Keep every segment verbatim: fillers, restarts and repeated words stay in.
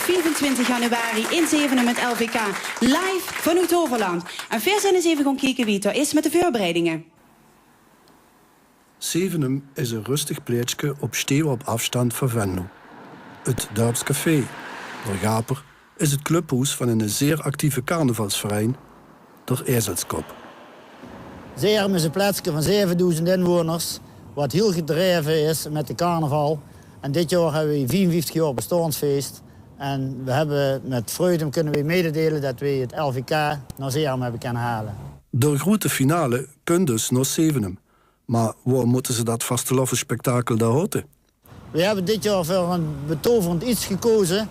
Viefentwintig januari in Zevenum 't L V K, live vanoet Toverland. En veer zeen ins eve goon kieke wie 't dao is mit de veurbereidinge. Zevenum is e röstig plaetske op steewalpaafstand van Venlo. 't Dörpscafé, d'r Gaper, is 't clubhoes van 'ne zeer actieve carnavalsverein, d'r Ezelskop. Zerum is e plaetske van zevendoezend inwoners, wat hiel gedreve is mit de carnaval. En dit jaor höbbe we viefenvieftig jaor bestaonsfees. En we höbbe mit vreugde kinne we mededeile det we 't L V K nao Zerum höbbe kinne haole. D'r groete finale kump dus nao Zevenum. Mer wo mótte ze dat vastelaovesspektakel dao haote? We höbbe dit jaor veur e betoverend iets gekoze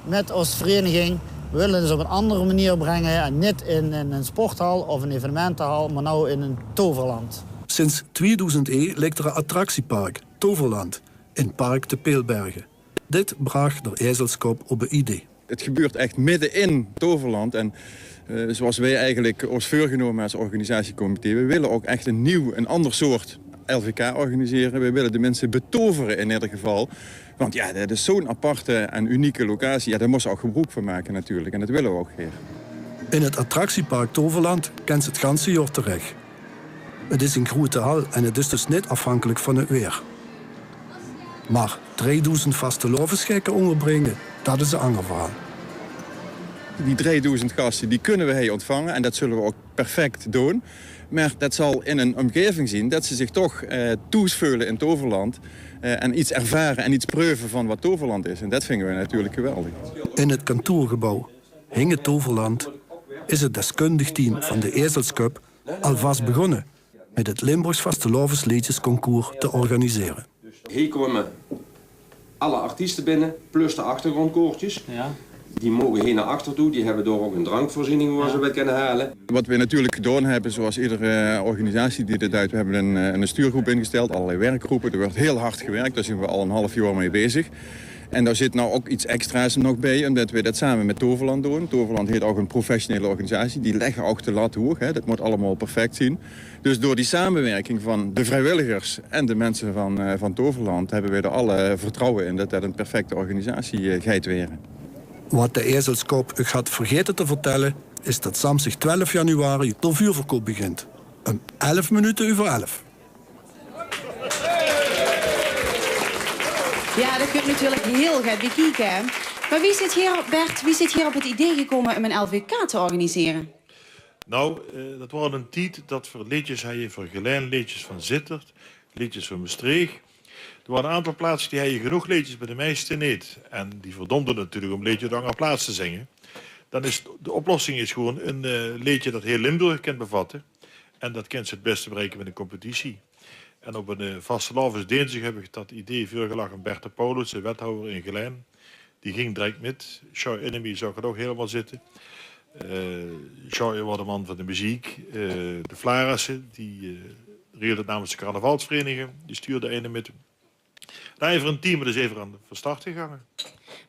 mit ós vereniging. We wille 't dus op 'n anger meneer brenge en neet in, in 'n sporthal of 'n evenementehal, mer noe in 'n toverland. Sinds tweedoezend ein ligk d'r e attractiepark, Toverland, in Park de Peelbergen. Dit brach d'r Ezelskop op e idee. Het gebeurt echt midden in Toverland. En, eh, zoals wij eigenlijk ons voorgenomen als organisatiecomité, we willen ook echt een nieuw, een ander soort L V K organiseren. We willen de mensen betoveren in ieder geval. Want ja, dat is zo'n aparte en unieke locatie. Ja, daar moeten ze ook gebruik van maken natuurlijk. En dat willen we ook graag. In 't attractiepark Toverland kins se 't ganse jaor terech. 't Is 'n groete hal en 't is dus neet aafhankelik van 't weer. Mer driedoezend vastelaovesgekke óngerbringe, dat is 'n anger verhaal. Die driedoezend gasten, die kunnen we hier ontvangen en dat zullen we ook perfect doen. Maar dat zal in een omgeving zien dat ze zich toch, eh, thuis voelen in Toverland, eh, en iets ervaren en iets preuven van wat Toverland is. En dat vinden we natuurlijk geweldig. In 't kantoorgebouw hinge Toverland is 't deskundig team van de Ezelskop alvas begónne mit 't Limburgs Vastelaovesleedjesconcours te organisere. Hier komen alle artiesten binnen, plus de achtergrondkoortjes. Ja. Die mogen hier naar achter toe, die hebben daar ook een drankvoorziening waar ze wat kunnen halen. Wat we natuurlijk gedaan hebben, zoals iedere organisatie die dit doet, we hebben een, eh, een stuurgroep ingesteld, allerlei werkgroepen. Er wordt heel hard gewerkt, daar zijn we al een half jaar mee bezig. En daar zit nou ook iets extra's nog bij, omdat we dat samen met Toverland doen. Toverland heeft ook een professionele organisatie, die leggen ook de lat hoog, hè. Dat moet allemaal perfect zien. Dus door die samenwerking van de vrijwilligers en de mensen van, eh, van Toverland hebben we er alle vertrouwen in dat dat een perfecte organisatie, eh, gaat worden. Wat de Ezelskop uch had vergaete te vertelle, is dat samsdig twelf januari de vuurverkoop begint. Um elf minute euver elf. Ja, dat kunt natuurlijk heel get bekieken, hè. Maar wie zit hier, Bert, wie zit hier op het idee gekomen om een L V K te organiseren? Nou, eh, dat waor 'nen tied dat v'r leedjes hejje veur Gelaen, leedjes van Zitterd, leedjes van Mestreech. D'r waore 'n aantal plaatse die hejje genóg leedjes, mer de meiste neet. En die verdomde natuurlik óm leedje oet 'n anger plaats te zinge. Dan is de oplossing is gewoen 'n, eh, leedje dat heel Limburg kint bevatte. En dat kint ze 't bèste bereike mit 'n competitie. En op 'n, eh, vastelaovesdinsdig höb ich dat idee veurgelag aan Bertha Paulussen, de wethouwer in Gelaen. Die ging direk mit. Sjaw Ennemie zaog 't ouch hielemaol zitte. Eh, Sjaw waor de man van de meziek. Eh, de Flarassen, die, eh, regelde 't namens de carnavalsvereniginge. Die stuurde eine mit. Dao haw v'r 'n team, dat is effe aan van start gegange.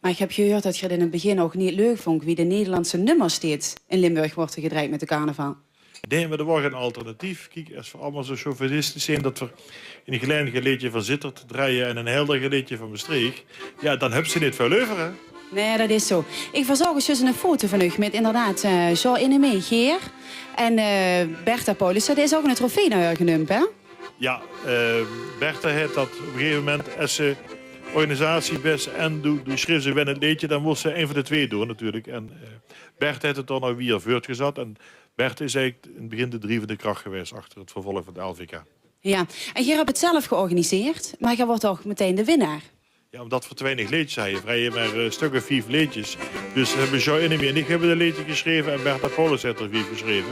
Maar ik heb gehuurd dat geer 't in 't begin ouch neet leuk vónk wie de Nederlandse nummers steeds in Limburg worte gedrejd mit de carnaval. Nae, mer d'r waor gein alternatief. Kiek, es v'r allemaol zo chauvinistisch zeen dat v'r in Gelaen gein leedje van Zitterd dreje en in Helder gein leedje van Mestreech, jao, dan höbs se neet väöl euver, hè? Nae, dat is zo. Ich verzorg dus 'n foto van uch mit inderdaad, eh, Jean Ennemie, Geer en, eh, Bertha Paulussen. D'r is ouch 'n trofee nao häör genump, hè? Jao, eh, Bertha haet dat op 'n gegaeve moment, es se organisatie bès en doe, doe sjriefs e winnend leedje, dan wils se ein van de twee doon natuurlik. En, eh, Bertha haet 't dan ouch weer veurtgezat. En Bertha is eigelik in 't begin de drievende krach gewaes achter 't vervolg van 't L V K. Ja, en geer höb 't zelf georganiseerd, maar geer woort toch metein de winnaar. Jao, ómdat v'r te weinig leedjes hejje. V'r hejje mer, eh, e stök of vief leedjes. Dus höbbe Jean Ennemie en ich höbbe e leedje gesjreve en Bertha Paulussen haet d'r vief gesjreve.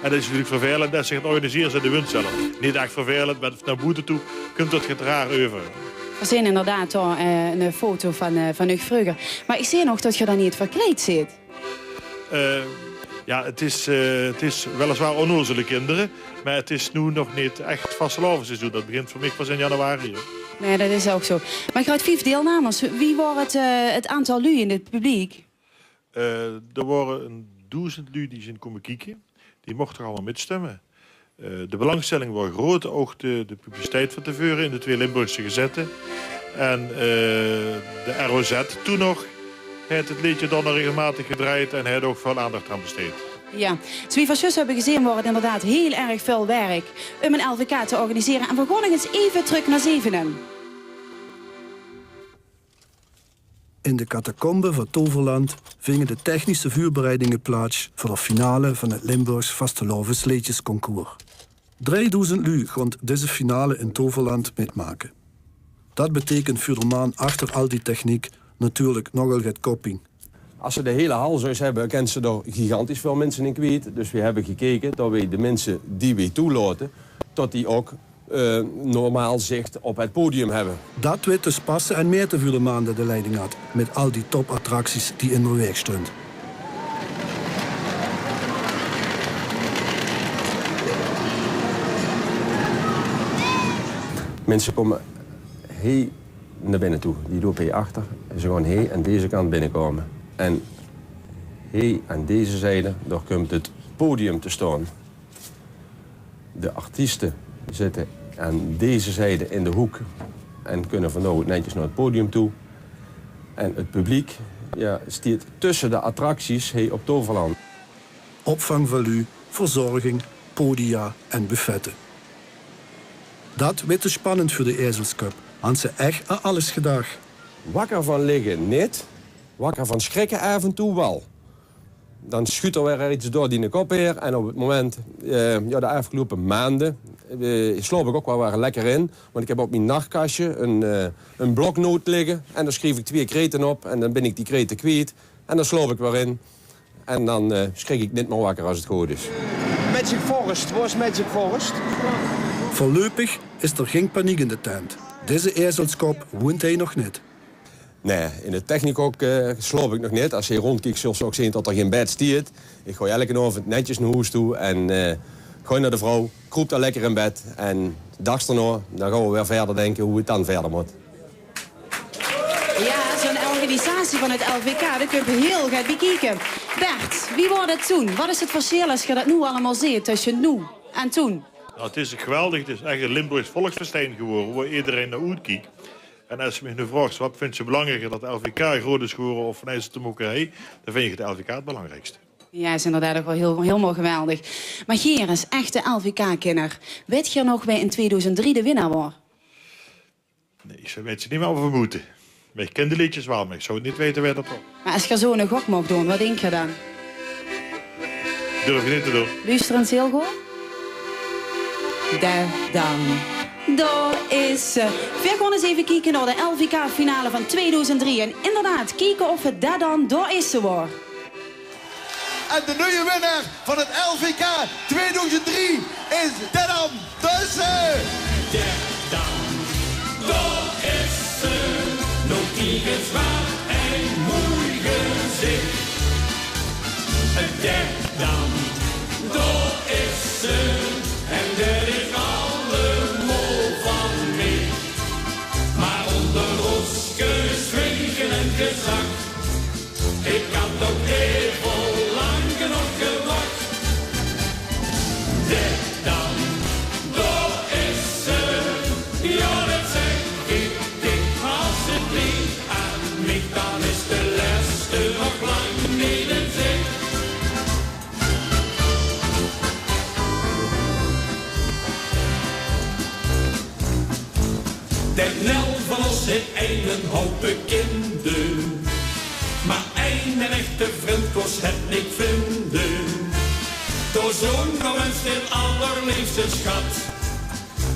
En dat is natuurlik vervelend es se 't organiseers en de wins zelf. Neet ech vervelend, mer nao boete toe kump dat get raar euver. V'r zeen inderdaad dao, eh, 'n foto van, eh, van uch vreuger. Maar ich zeen nog dat geer dao neet verkleid zit. Eh, jao, 't is, eh, 't is weliswaar onnozele kinder, mer 't is noe nog neet ech vastelaovesseizoen. Dat begint veur mich pas in januari, hè. Nae, dat is ouch zo. Maar geer had vief deelnemers. Wie waor 't, eh, 't aantal luuj in 't publiek? Eh, d'r waore 'n doezend luuj die zeen kómme kieke. Die mochte allemaol mitstemme. Eh, de belangstelling waor groot, ouch de, de publiciteit van te veure in de twee Limburgse gezette. En, eh, de R O Z toen nog, Hae haet 't leedje dan nog regelmaotig gedrejd en hae haet ouch väöl aandach d'raan besteed. Jao, wie v'r zjus höbbe gezeen, waor 't inderdaad hiel erg väöl werk um 'n L V K te organisere. En v'r gaon nog ins eve trök nao Zevenen. In de catacombe van Toverland vingen de technische vuurbereidingen plaats voor de finale van het Limburgs Vastelaovesleedjesconcours. Driedoezend luuj gaon deze finale in Toverland mitmake. Dat betekent vuur de maan achter al die techniek natuurlijk nogal get kopping. As ze de hele hal zjus höbbe, kins ze d'r gigantisch väöl minse in kwiet. Dus weej höbbe gekeke dat weej de minse die weej toelaote, dat die ouch eh, normaal zicht op het podium höbbe. Dat weurt dus passe en mete vuur de maan dae de leiding hat, mit al die topattracties die in de waeg stunt. Minse kómme hie nao binne toe. Die loupe hie achter. Ze gaon hie aan deze kant binnekómme. En hie aan deze zijde, dao kump het podium te staon. De artieste zitte aan deze zijde in de hoek en kunne vanouw netjes nao het podium toe. En het publiek, jao, stiet tösse de attracties hie op Toverland. Opvang van luuj, verzorging, podia en buffetten. Dat weurt dus spannend vuur de Ezelsköp, han ze ech aan alles gedach. Wakker van ligke neet, wakker van schrikke aaf en toe waal. Dan sjuut d'r weer iets door diene kop haer. En op het moment, eh, jao, de aafgeloupe maonde, eh, slaop ik ouch waal weer lekker in. Want ik heb op mien nachkastje een, eh, een bloknoot ligke. En dao schrief ik twieë krete op. En dan bin ik die krete kwiet. En dan slaop ik weer in. En dan, eh, schrik ik neet mier wakker as het good is. Magic Forest, wo is Magic Forest? Veurluipig is d'r geng paniek in de tent. Deze Ezelsköp woent hie nog neet. Nae, in de techniek ouch, eh, slaop ik nog neet. As se hie rondkieks, zuls se ouch zeen dat d'r geng bed stiet. Ik gaon elken aovend netjes nao hoes toe en, eh, gaon nao de vrouw, kroep dan lekker in bed. En daags daonao, dan gaon we weer verder dinke wie het dan verder mót. Jao, zoe'n organisatie van het L V K, dao kump hiel get bie kieke. Bert, wie waor dat toen? Wat is het versjil as ge dat noe allemaol zeet, tösse noe en toen? Nou, het is geweldig. Het is ech een Limburgs volksfestijn gewore, wo ederein nao oetkiek. En as se mich noe vraogs, wat vinds se belangrijker, dat de L V K groot is gewore of Nijse Tomokerij, dan vind ik het L V K het belangrijkste. Jao, is inderdaad ouch waal hiel, hielemaol geweldig. Maar geer as echte L V K-kinner, wet geer nog wae in tweedoezend drie de winnaar waor? Nae, ik zou wete neet mier vermoede. Maar ik ken de leedjes waal, maar ik zou neet wete wae dat waor. Maar as geer zoe'n gok moog doon, wat dink geer dan? Durf ik neet te doon. Luuster ins hiel good. Dao dan. Dao is ze. Veer gaon ins eve kieke nao de L V K-finale van tweedoezend drie. En inderdaad, kieke of het dao dan, dao is ze waor. En de nuuje winnaar van het L V K tweedoezend drie is Dedan Deussen. Dedan Deussen, noe kiek ins wat ein moei gezich. Dedan Deussen, en det is allemaol van mich. Maar onder ós gezwege en gezag, ik had op hieël lang genóg gewach. Dedan Deussen, jao, det zèk ik dich. As het ligk aan mich, dan is de lèste nog lang neet in zich. Det Nel van ós haet eine houp bekinde, maar eine echte vrund kós het neet vinde. Dao zóng veur ós den allerleefste sjat,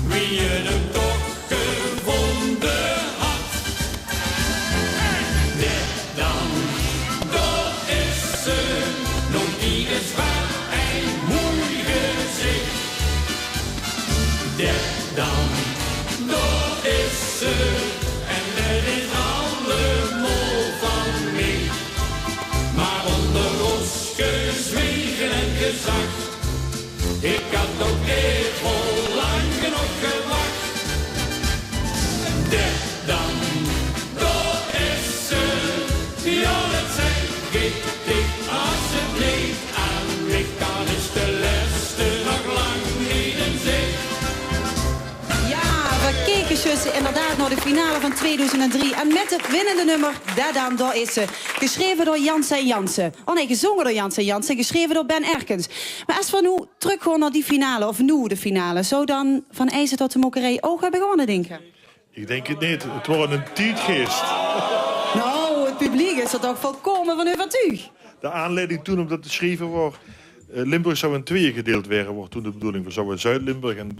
wie je hem toch gevónde had. Dedan Deussen, noe kiek ins wat ein moei gezich. Dedan Deussen, en det is allemaol van mich. Maar onder ós gezwege en gezag, ik had op hieël lang genóg gewach. Dedan Deussen, jao, det zèk ik dich. As het ligk aan mich, dan is de lèste nog lang neet in zich. Jao, veer keke zjus inderdaad nao de Finale van tweedoezend drie. En mit 't winnende nummer, dao dan, dao is ze. Gesjreve door Janse en Janse. Oh nee, gezónge door Janse en Janse. Gesjreve door Ben Erkens. Mer es v'r noe trökgaon nao die finale, of noe de finale, zou dan Van Eijzen tot de Mokkerij ouch höbbe gewónne, dinke? Ich dink 't neet. 't Waor 'nen tiedgeis. Nou, 't publiek is d'r toch volkómme van euvertuug. De aanleiding toen óm dat te sjrieve waor, eh, Limburg zou in twieë gedeild waere, waor toen de bedoeling. V'r zouwe Zuid-Limburg en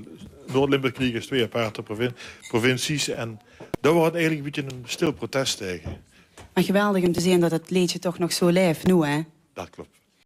Noord-Limburg kriege es twieë aparte provin-, provincies. En dao waor 't eigelik e bietje e stil protest taenge. Mer geweldig óm te zeen dat 't leedje toch nog zo laef noe, hè? Dat klop.